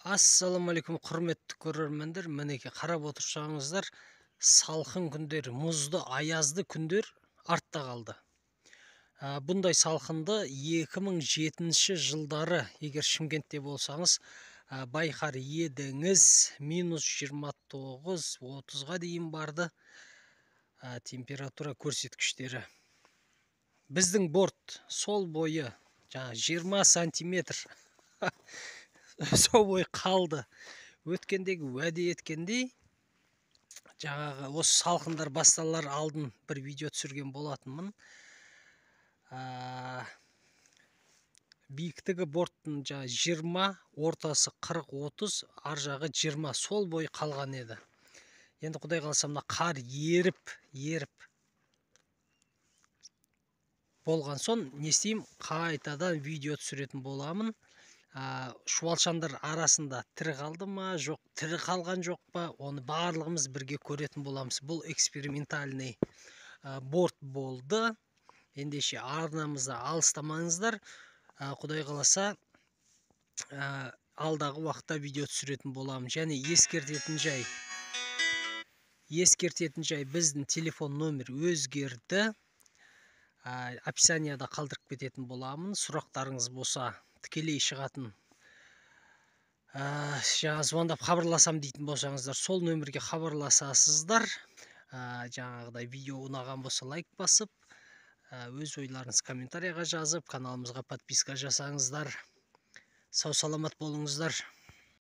Ассалаумағалейкум, құрметті көрермендер. Мінекей қарап отырсаңыздар, салқын күндер, мұзды, аязды күндер артта қалды. Бұндай салқынды 2007 жылдары, егер Шымкентте болсаңыз, байқар едіңіз, минус 29-30-ға дейін барды температура көрсеткіштері. Біздің борт сол бойы жаңа 20 сантиметр сол бойы қалды. Өткендегі уәде еткендей, жаңағы осы салқындар басталар алдын бір видео түсірген болатынмын. Биіктігі борттың жаңа 20, ортасы 40-30, ар жағы 20, сол бойы қалған еді. Енді Құдай қаласа, мына қар еріп болған соң не істеймін, қайтадан видео түсіретін боламын. Шуалшандар арасында тірі қалды ма, жоқ, тірі қалған жоқ па, оны барлығымыз бірге көретін боламыз. Бұл экспериментальный борт болды. Ендеше арнамызда алыстамаңыздар. Құдай қаласа, алдағы уақытта видео түсіретін боламын. Және ескертетін жай, біздің телефон номер өзгерді. Описанияда қалдырып кететін боламын. Сұрақтарыңыз болса, тікелей шығатын, жаңа звондап хабарласам дейтін болсаңыздар, сол нөмірге хабарласасыздар. Жаңағыдай видео ұнаған болса, лайк басып, өз ойларыңызды комментарийға жазып, каналымызға подписка жасаңыздар. Сау саламат болыңыздар.